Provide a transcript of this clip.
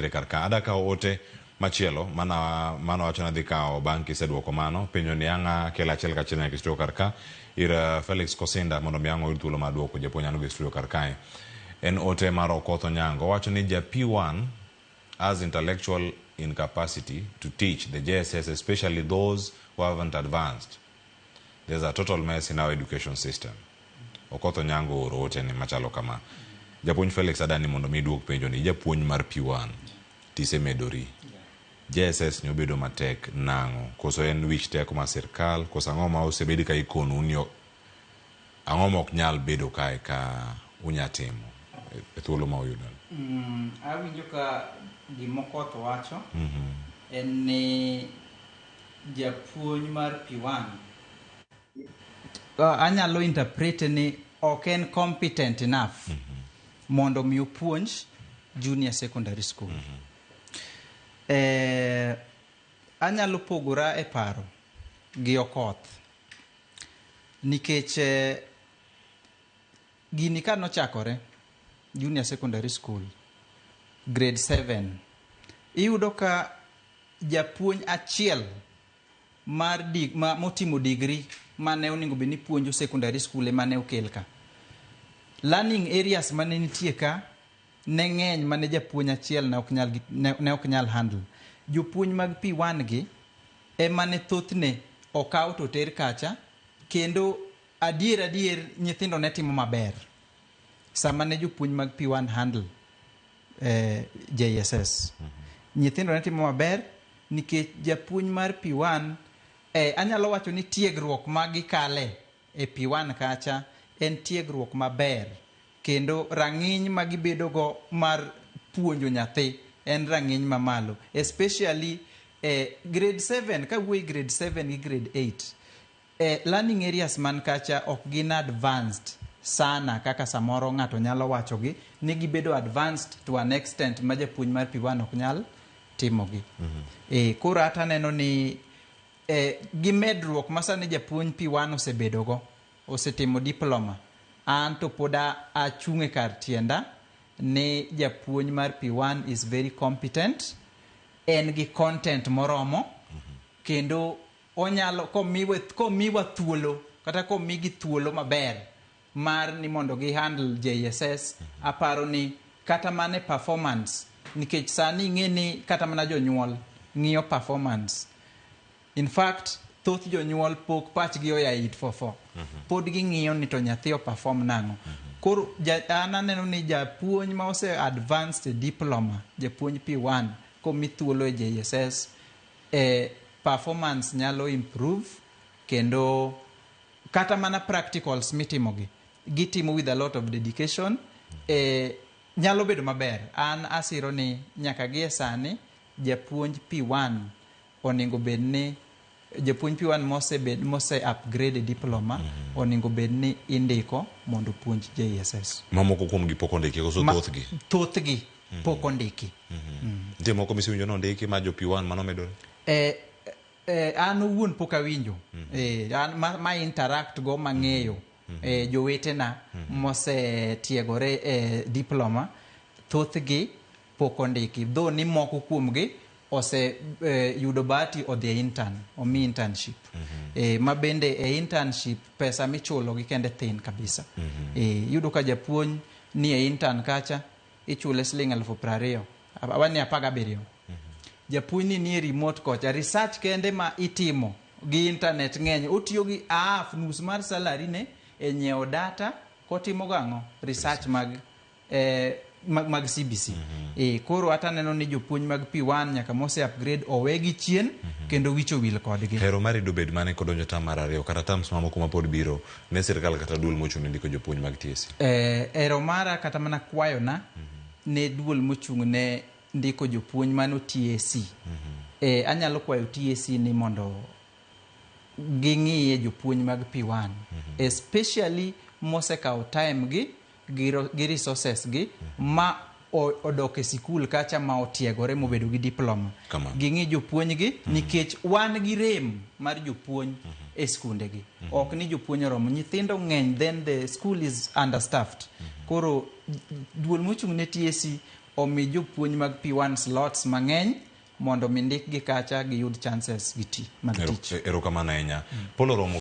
Kar ka ada kawo ote machielo mana mano wacho ni adhi kawo bang' kiseduoko mano penjo ni ang' akel achiel kachiel nyaka e studio kar ka ir Felix Kosinda mondo mi ang' oyud thuolo mar duoko japuonj an go e studio kar kae. En ote mar Okoth Onyango owacho ni ja P1 has intellectual incapacity to teach the JSS, especially those who haven't advanced. There's a total mess in our education system. Okoth Onyango ooro ote ni machalo kama. Japuonj Felix adani mondo mi iduok penjo ni japuonj mar P1 tisemedori. JSS ni obedo matek nang'o? Koso en wich teko mar sirkal? Koso ang'o ma osebed ka ikonu ni ang'o ma ok nyal bedo kae ka unya timo e thuolo ma uyudo? Awinjo ka gima Okoth wacho en ni japuonj mar P1 anyalo interpret ni ok en competent enough mondo mi opuonj junior secondary school. Anyalo pogora e paro gi Okoth nikech gini ka nochakore junior secondary school grade 7, iyudo ka japuonj achiel mar motimo degree mane onego bed ni puonjo secondary school ema ne okel ka. Learning areas mane nitie ka ne ng'eny mane japuonj achiel ne ok nyal handle. Jopuonj mag P1 gi ema ne thothne okaw to oter kacha, kendo adier adier nyithindo ne timo maber sama ne jopuonj mag P1 handle JSS. Nyithindo ne timo maber nikech japuonj mar P1 anyalo wacho ni tiegruok ma gikale e P1 kacha en tiegruok maber, kendo rang'iny ma gibedogo mar puonjo nyathi en rang'iny mamalo, especially grade 7. Kawuoyo grade 7 gi grade 8, learning areas man kacha ok gin advanced sana kaka samoro ng'ato nyalo wachogi ni gibedo advanced to an extent ma japuonj mar P1 ok nyal timogi. Koro ata aneno ni gi medruok ma sani japuonj P1 osebedogo, osetimo diploma, an to pod achung' e kar tienda ni japuonj mar P1 is very competent, en gi content moromo, kendo onyalo komiwa thuolo kata komigi thuolo maber mar ni mondo gi handle JSS. Aparo ni kata mana e performance, nikech sani ing'e ni kata mana jonyuol ng'iyo performance. In fact, thoth jonyuol pok pachgi oya it fofo, pod ging'iyo ni to nyathi o perform nang'o. Koro an aneno ni japuonj ma ose advanced e diploma, japuonj P1, komi thuolo e JSS, performance nyalo improve, kendo kata mana practicals mitimogi gitimo with a lot of dedication, nyalo bedo maber. An asiro ni nyaka gie sani japuonj P1 onego bed ni japuonj P1 mosebed mose upgrade e diploma onego bed ni indiko mondo opuonj JSS. Mamoko kuom gi pok ondiki koso? Thothgi? Thothgi pok ondiki. Nitie moko misewinjo nondiki ma jo P1 mano medore? An owuon pok awinjo. An ma interact go mang'eyo jowetena mosetiegore e diploma, thothgi pok ondiki, though ni moko kuomgi ose yudo bahati odhi e intern, omi internship, ma bende e internship pesa michulo gi kende thin kabisa. Iyudo ka japuonj ni e intern kacha ichule siling 20,000, awani 17. Japuonj ni nie remote kocha, research kende ma itimo gi internet ng'eny, otiyo gi half, nus mar salary ne e nyiewo data kotimo gang'o research mag CBC. Koro ata aneno ni jopuonj mag P1 nyaka mose upgrade owegi chien kendo wich owil kodgi. Hero mari dobed mane kodonjo tam mar ariyo kata terms mamoko mapod biro ne sirkal kata duol mochung' ne ndiko jopuonj mag TSC? Ero mara kata mana kwayona ne duol mochung' ne ndiko jopuonj mano TSC. Anyalo kwayo TSC ni mondo ging'iye jopuonj mag P1, especially mosekawo time gi resources gi ma odok e sikul kacha ma otiegore mobedo gi diploma. Kamano. Ging'i jopuonj gi nikech wan gi rem mar jopuonj e skunde gi. Ok ni jopuonj oromo, nyithindo ng'eny, then the school is understaffed. Koro duol mochung' ne TSC omi jopuonj mag P1 slots mang'eny mondo mi ndikgi kacha giyud chances gi ti mag tich. Erokamano ahinya. Polo romo.